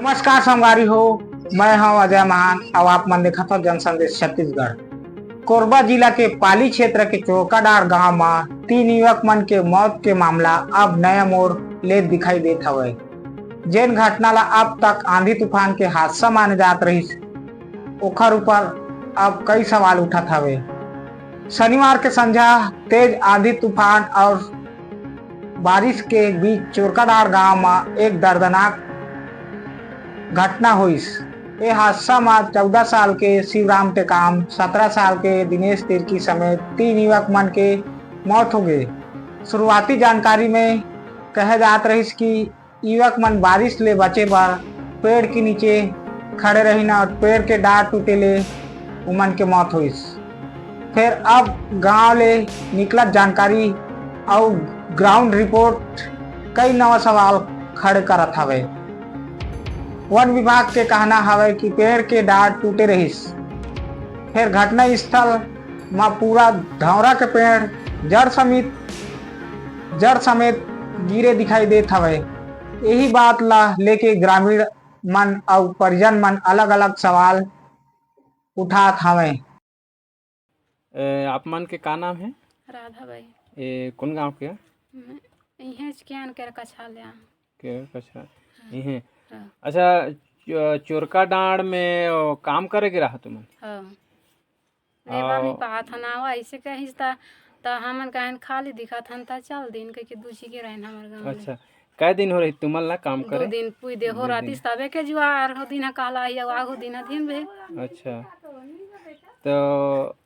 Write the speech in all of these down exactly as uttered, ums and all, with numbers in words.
नमस्कार संगवारी हो, मैं हूं अजय महान। अब आप मन देखत हो जन संदेश छत्तीसगढ़। कोरबा जिला के पाली क्षेत्र के चोरकाडांड़ गांव म तीन युवक मन के मौत के मामला अब नया मोड़ लेत दिखाई देत हवय। जेन घटना ला अब तक आंधी तूफान के हादसा माने जात रहिस, ओखर ऊपर अब कई सवाल उठत हवे। शनिवार के संझा तेज आंधी तूफान और बारिश के बीच चोरकाडांड़ गांव म एक दर्दनाक घटना होइस। ए हादसा म चौदह साल के शिवराम टेकाम, सत्रह साल के दिनेश तिर्की समेत तीन युवक मन के मौत हो गे। शुरुआती जानकारी में कहे जात रहिस कि युवक मन बारिश ले बचे बर पेड़ के नीचे खड़े रहिन और पेड़ के डार टूटे ले उमन के मौत होइस। फेर अब गांव ले निकलत जानकारी अउ ग्राउंड रिपोर्ट कई नवा सवाल खड़े करत हवे। वन विभाग के कहना हवे कि पेड़ के डार टूटे रहिस, फेर घटना स्थल म पूरा धौरा के पेड़ जड़ समेत, जड़ समेत गिरे दिखाई देत हवे। यही बात ला लेके ग्रामीण मन अउ परिजन मन अलग-अलग सवाल उठात हवे। ए, आप मन के का नाम है? राधा बाई। ए, कौन गांव के? मैं इहें च के आन के कछा ले आ। के कछा? हाँ। इहें। हाँ। अच्छा, चो-, चोरकाडांड़ में ओ, काम करे के रहा तुमन? हाँ। लेबर नहीं पात हन, आवा, ऐसे कहिस त, त हमन कहन खाली दिखत हन, त चल दिन कहिके दूजी के रहन हमर गाँव में। अच्छा, कै दिन हो रही तुमन ला काम दो करे? दिन पुई दे हो दो रहतिस, दिन। तबे के जुआर हो दिन ह काला ही, आगू दिन ह दिन भे। अच्छा, तो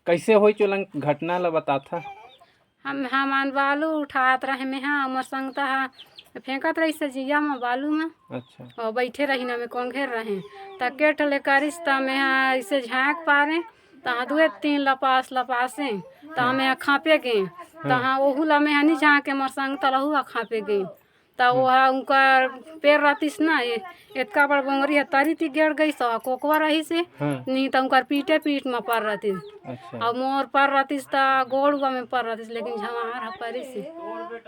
कैसे होई चोलंग घटना ला बताथा? हम, हमन बालू उठात रहे, मेहा, मोर संगता ह फेंकत रहिस जिया म बालू म। अच्छा। अउ बइठे रहिन, हमें कोंघेर रहे, त केट ले करिस, त मेहा अइसे झांक पारे, तहाँ दुए तीन लपास लपासे, त मेहा खापे गे, तहाँ ओहू ला मेहा नी झांके, मोर संगता ल ओहू ह खापे गे। त ओहा उंकर पेर रतिस ना, ए-, एतका बड़ बोंगरी ह तरी ती गेड़ गइस, त ओहा कोकवा रहिस हे, हाँ। नहीं त उंकर पीठे पीठ म पर रतिस। अच्छा। अउ मोर पर रतिस त गोड़ उबा में पर रतिस, लेकिन झमार ह परिस हे।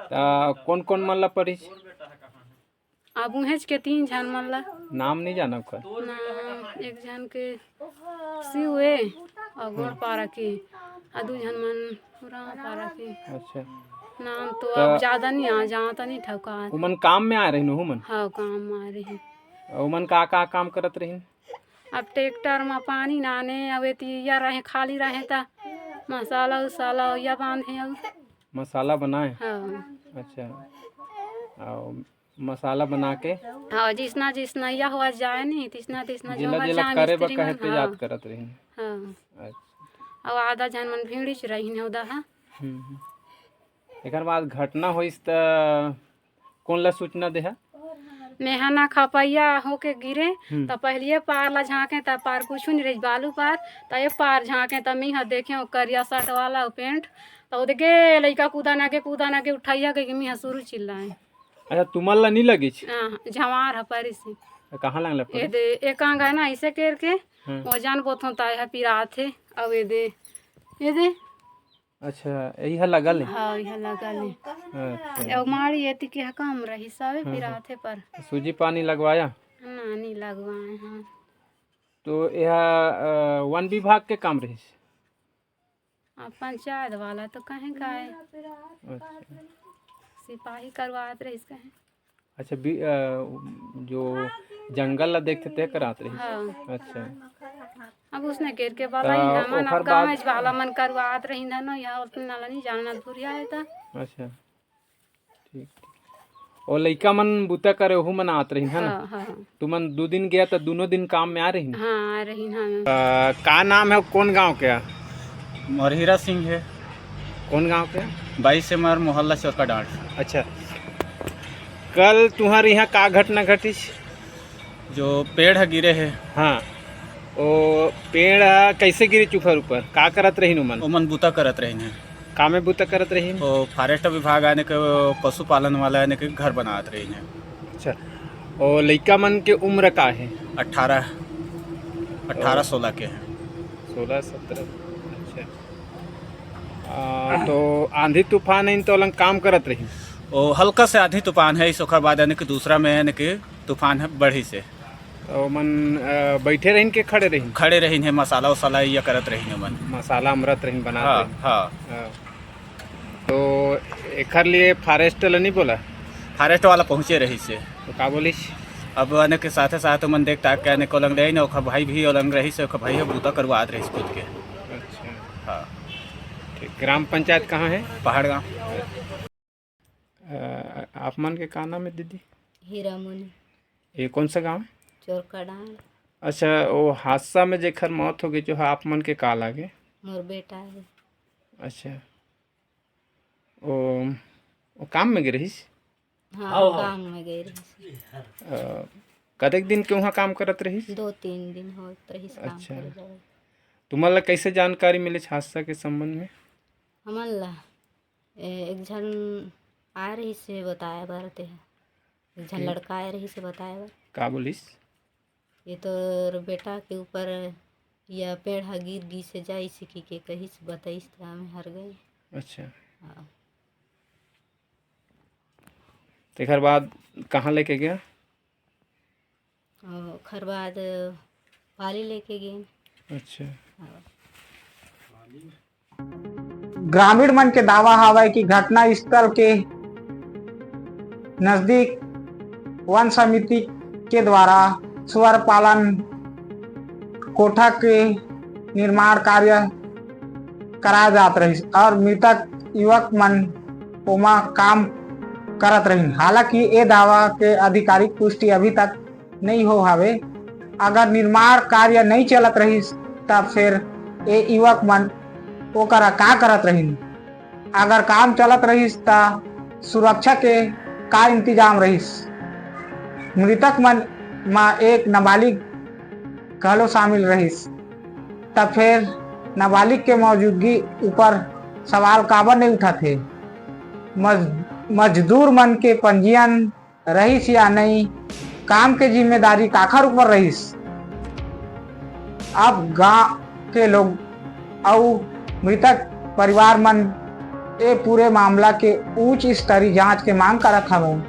त कौन कौन मन ला परिस? अब उहेंच के तीन झन मन ला। नाम नहीं जानव का? नाम एक झन के शिव ए, अउ गोड़ पारा के, अउ दू झन मन राम पारा के। अच्छा। नाम तो त अब ज्यादा नहीं आ, जहाँ तक नहीं ठौका। उमन काम में आए रहिन, ओहू मन? हाँ, काम में आए रहिन। अउ उमन का, का काम करत रहिन? अब ट्रैक्टर म पानी नाने, अब एती या रहे, खाली रहे त मसाला उसाला या बांधे अउ। मसाला बनाए? हाँ। अच्छा। अउ मसाला बना के? हाँ, जिसना जिसना या हुआ जाए नहीं, तिसना तिसना जो जेला, हुआ जेला जाए करे बर मिस्त्री कहे मन, ते हाँ। याद करत रहिन। हाँ। अच्छा। अउ आधा झन मन भीड़ीच रहिन हे उदा हा। हम्म, हम्म। एकर बाद घटना होइस त कौन ला सूचना देहा? मेहा ना खपैया होके गिरे, हम्म। त पहिलिए पार ला झांके, त पार कुछु नहीं रहिस, बालू पार, त ए पार झांके, त मीहा देखे ओ करिया शर्ट वाला ओ पेंट, त ओ देखे लइका कूदा ना के, कूदा ना के उठैया कहिके मीहा शुरू चिल्लाए। अच्छा, तुमन ला नहीं लगिस? हाँ, झमार ह परिस हे। त कहाँ लंग ला ए पड़े? दे, एक अंग है ना, ऐसे करके, हाँ। ओ जान बोथों त ए ह पिरात हे, अउ ए दे, ए दे। अच्छा, यही ह लगा ले? हाँ, यह लगा ले। अच्छा। अउ माड़ी एती के ह कम रहिस, सबे हाँ, हाँ। पिरात हे पर। सूजी पानी लगवाया? ना, नहीं लगवाए हैं। तो यह, अ, वन विभाग के काम रहिस? अब पंचायत वाला तो कहें का है। अच्छा। सिपाही करवात रहिस कहें। अच्छा, बी-, अ, जो जंगल ला देखते ते करात रहिस? हाँ। अच्छा। अब उसने केर के वाला ही त हमन ओखर अब बाद गाँव वाला मन करवात रहिन न, या उतना ला नहीं जानना भुरिया है त। अच्छा, ठीक, ठीक। और लइका मन बूता करे, ओहू मन आत रहिन, है ना? हाँ, हाँ। तुमन दू दिन गया त दोनों दिन काम में आ रहिन? हाँ, आ रहिन, हाँ। अ, का नाम है, कौन गांव के? मोर हीरा सिंह है। कौन गांव के? बाईस से मोर मोहल्ला चौका डांट। अच्छा, कल तुम्हारे यहाँ का घटना घटिस? जो पेड़ ह गिरे हे। हाँ, ओ पेड़ ह कैसे गिरी चुफर ऊपर? का करत रहिन ओमन? ओमन बूता करत रहिन हे। का में बूता करत रहिन? ओ फॉरेस्ट विभाग आने के, ओ पशुपालन वाला आने के घर बनात रहिन हे। अच्छा, ओ लइका मन के उम्र का हे? अठारह, अठारह ओ। सोलह के हे। सोलह सत्रह, अच्छा। आ, तो आंधी तूफान आइन तो ओलंग काम करत रहिन? वो हल्का से आधी तूफान हे, ओकर बाद यानी कि दूसरा में यानी कि तूफान हे, बढ़िस हे। ओमन, अ, बैठे रहिन के खड़े रहिन? खड़े रहिन हे, मसाला वसाला ये करत रहिन ओमन। मसाला अमरत रहिन, बनात हाँ, रहिन। हाँ। हाँ। तो एखर लिए forest ला नहीं बोला? Forest वाला पहुँचे रहिस हे। तो का बोलिस? अब आने के साथे साथ ओमन देख ताक के आने के ओलंग ले आइन, ओखर भाई भी ओलंग रहिस हे, ओखर भाई ह बूता करवात रहिस खुद के। अच्छा। हाँ। ठीक, ग्राम पंचायत कहाँ हे? पहाड़ गाँव। अ, आप मन के का नाम हे दीदी? हीरामोनी। ये कौन सा गाँव हे? चोरकाडांड। अच्छा, वो हादसा में जेखर मौत हो गई, जो है, आप मन के का लागे? मोर बेटा हे। अच्छा। वो, वो काम में गे रहिस? हाँ, हाँ, हाँ। काम में गे रहिस। अ, कतेक दिन के वहाँ काम करत रहिस? दो तीन दिन होत रहिस काम अच्छा। करे जावे। तुमन ला कैसे जानकारी मिलिस हादसा के संबंध में? हमन ला, ए, एक झन आए रहिस हे बताए बर ते, एक झन के? लड़का आए रहिस हे बताए बर। का बोलिस? ये तोर बेटा के ऊपर या पेड़ ह गिर गिस हे, जाइस कि के कहिस, बताइस त हमें हर गए। अच्छा। हाँ। तेकर बाद कहाँ लेके गया? अ, ओखर बाद पाली लेके गेन। अच्छा। हाँ। ग्रामीण मन के दावा हावय कि घटना स्थल के नजदीक वन समिति के द्वारा सुअर पालन कोठा के निर्माण कार्य कराए जात रहिस और मृतक युवक मन ओमा काम करत रहिन। हालांकि ए दावा के आधिकारिक पुष्टि अभी तक नइ हो हावे। अगर निर्माण कार्य नइ चलत रहिस, त फेर ए युवक मन ओकरा का करत रहिन? अगर काम चलत रहिस, त सुरक्षा के का इंतजाम रहिस? मृतक मन म एक नाबालिग घलो शामिल रहिस, त फेर नाबालिग के मौजूदगी ऊपर सवाल काबर नइ उठत हे? मज-, मजदूर मन के पंजीयन रहिस या नइ, काम के जिम्मेदारी काखर ऊपर रहिस? अब गांव के लोग अउ मृतक परिवार मन ए पूरे मामला के उच्च स्तरीय जांच के मांग करत हवय।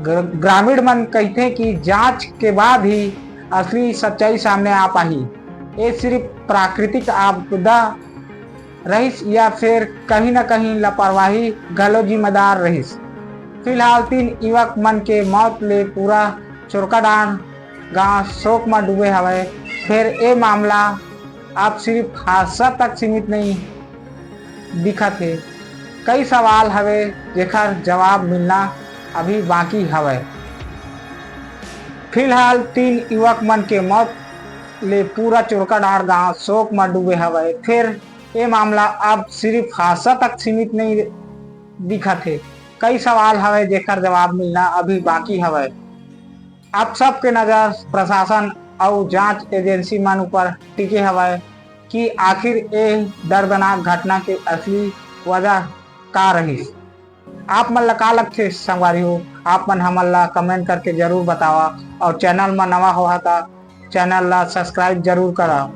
ग्र-, ग्रामीण मन कहिथे कि जांच के बाद ही असली सच्चाई सामने आ पाही। ए सिर्फ प्राकृतिक आपदा रहिस या फेर कहीं न कहीं लापरवाही घलो जिम्मेदार रहिस। फिलहाल तीन युवक मन के मौत ले पूरा चोरकाडांड गांव शोक म डूबे हवय। फेर ए मामला अब सिर्फ हादसा तक सीमित नइ दिखत हे। कई सवाल हवे, जेकर जवाब मिलना अभी बाकी हवय। फिलहाल तीन युवक मन के मौत ले पूरा चोरकाडांड गांव शोक म डूबे हवय। फेर ए मामला अब सिर्फ हादसा तक सीमित नइ दिखत हे। कई सवाल हवय, जेकर जवाब मिलना अभी बाकी हवय। अब सबके नजर प्रशासन अउ जांच एजेंसी मन ऊपर टिके हवय कि आखिर ए दर्दनाक घटना के असली वजह का रहिस। आप मन ला का लगथे संगवारी हो? आप मन हमन ला comment करके जरूर बतावा, और channel म नवा होहा त channel ला subscribe जरूर करा।